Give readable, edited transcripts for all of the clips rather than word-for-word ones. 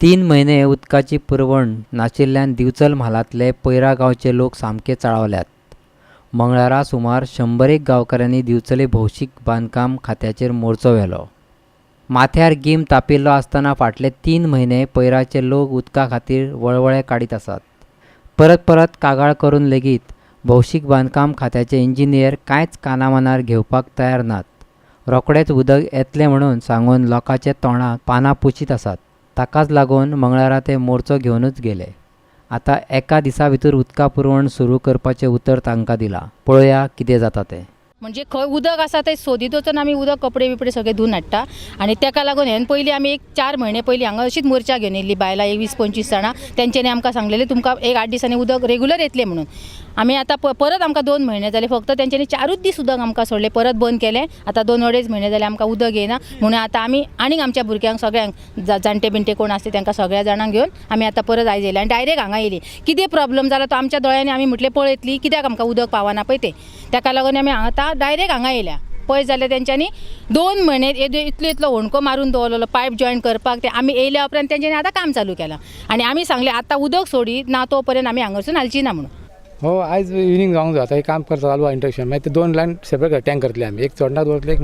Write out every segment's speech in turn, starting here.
3 म्हयने उदकाची पुरवण नाशिल्ल्यान दिवचल म्हालांतले पैरा गांवचे लोक सामके चाळवल्यात. मंगळारा सुमार 100 एक गांवकारांनी दिवचले भौशीक बांदकाम खात्याचेर मोर्चो व्हेलो. माथ्यार गीम तापिल्लो आसतना फाटले 3 म्हयने पैराचे लोक उदका खातीर वळवळे काडीत आसात. परत परत कागाळ करून लेगीत भौशीक बांदकाम खात्याचे इंजिनियर कांयच कानामनार घेवपाक तयार नात. रोखडेंच उदक येतलें म्हणून सांगून लोकांच्या तोंडाक पानां पुशीत आसात. ताकाच लागून मंगळारा ते मोर्चो घेवनूच गेले. आतां एका दिसा भितर उदका पुरवण सुरू करपाचें उतर तांकां दिलां. पळोवया कितें जाता तें. म्हणजे खंय उदक आसा थंय सोदीत वचून आमी उदक, कपडे बिपडे सगळे धुवन हाडटा. आनी तेका लागून हेन पयलीं आमी एक 4 म्हयने पयलीं हांगा अशीच मोर्चा घेवन येयल्ली बायलां, एक 20-25 जाणां. तेंच्यांनी आमकां सांगलेलें, तुमकां एक 8 दिसांनी उदक रेगुलर येतलें म्हणून. आमी आतां परत आमकां 2 म्हयने जाले, फक्त तेंच्यांनी चारूच दीस उदक आमकां सोडलें, परत बंद केलें. आतां 2-2.5 म्हयने जाले आमकां उदक येयना. म्हणून आतां आमी आनीक आमच्या भुरग्यांक सगळ्यांक, जाणटे बिणटे कोण आसते तांकां सगळ्या जाणांक घेवन आमी आतां परत आयज येयले आनी डायरेक्ट हांगा येयली. कितें प्रॉब्लम जाला तो आमच्या दोळ्यांनी आमी म्हटलें पळयतली, कित्याक आमकां उदक पावना पळय तें. ताका लागून आमी आतां डायरेक्ट हांगा येयल्या. पळय जाल्यार तेंच्यांनी 2 म्हयने येदो इतलो इतलो होणको मारून दवरलेलो पायप जॉयन करपाक. ते आमी येयल्या उपरांत तेंच्यांनी आतां काम चालू केलां आनी आमी सांगलें, आतां उदक सोडी ना तो पर्यंत आमी हांगासून हालची ना म्हणून. हो, आयज इवनींग जावंक जाय. आतां हें काम करता, चालू आहा इंटरेक्शन. मागीर ते दोन लायन सेपरेट टँक करतले आमी. एक चोडणाक दवरतले, एक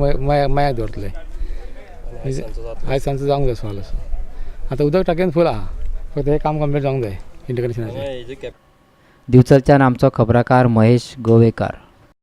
मयाक दवरतले. आयज सांजचो जावंक जाय सॉल्व असो. आतां उदक टाकयेन फूल आहा, फक्त हें काम कंप्लीट जावंक जाय इंटरकनेक्शनाचें. दिवचलच्यान आमचो खबराकार महेश गोवेकार.